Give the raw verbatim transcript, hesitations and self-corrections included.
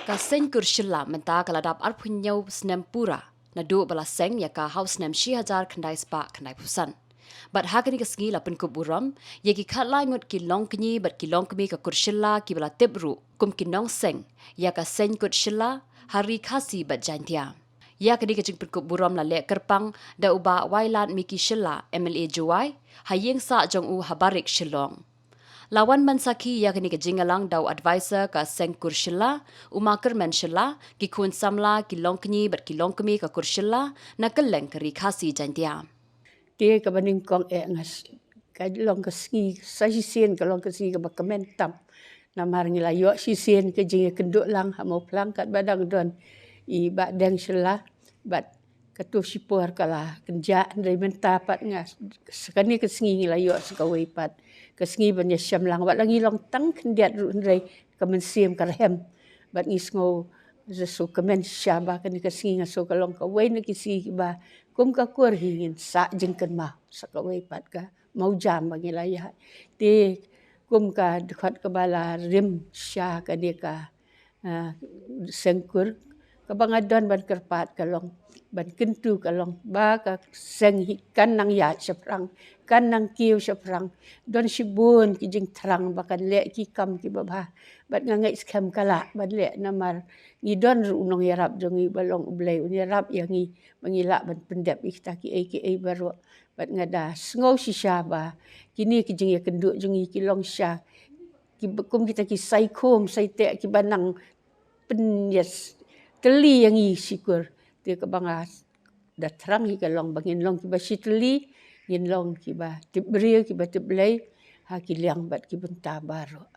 Ka seng kur Shilla mynta ka la dap arphew hynñiew snem pura naduh ba la seng ïa ka ha u snem shi hajar khyndai spah khyndai phew san. Bad ha kane ka sngi la pynkup burom ïa ki khatlai ngut ki longkñi bad ki longkmie ka kur Shilla kiba la tip ruh kum ki nongseng ïa ka seng kur Shilla ha ri Khasi bad Jaintia. Ïa kane ka jingpynkup burom la leh kyrpang da u Bah Wailadmiki Shylla, M L A Jowai, ha ïing sah jong u ha Barik Shillong. La wan ban sakhi ïa kane ka jingïalang da u advisor ka seng kur Shilla, u Ma Kyrmen Shylla, ki khun samla, ki longkñi bad ki longkmie ka kur Shilla na kylleng ka ri Khasi Jaintia. Te kaba nyngkong eh nga s-, ka long ka sngi, sa shisien ka long ka sngi kaba kmen tam. Namar ngi la ïoh shisien ka jingïakynduh lang ha Mawphlang katba dang don i Bah Deng Shylla, bad katto shipor ka la kynjah, hynrei mynta pat nga, sa kane ka sngi ngi la ïoh sa kawei pat ka sngi ban ïashem lang, wat la ngi long tang khyndiat ruh hynrei ka mynsiem ka rhem. Bad ngi sngew, sa shu kmen shisha ba kane ka sngi nga sngew ka long kawei na ki sngi kiba kum ka kur hi ngin sah jingkynmaw sa kawei pat ka mawjam ba ngi la ïaid. Te kum ka dkhot kaba la rim sha kane ka, ah, seng kur, kaba nga don ban kyrpad ka long, ban kyntu ka long ba ka seng hi kan nang ïaid shaphrang, kan nang kiew shaphrang. Don shibun ki jingthrang ba kan leh ki kam kiba bha. Bad nga ngeit skhem ka lah ban leh namar ngi don ruh u nongïarap jong ngi ba long U Blei un ïarap ïa ngi ba ngi lah ban pyndep ïa kita kiei kiei baroh. Bad nga da sngew shisha ba kine ki jingïakynduh jong ngi ki long sha ki ba-, kum kita ki saikhum saiteh kiba nang pynïatylli ïa ngi shikur. Te kaba nga da thrang hi ka long ba ngin long kiba shitylli, ngin long kiba tip briew, kiba tip Blei ha ki liang bad ki bynta baroh.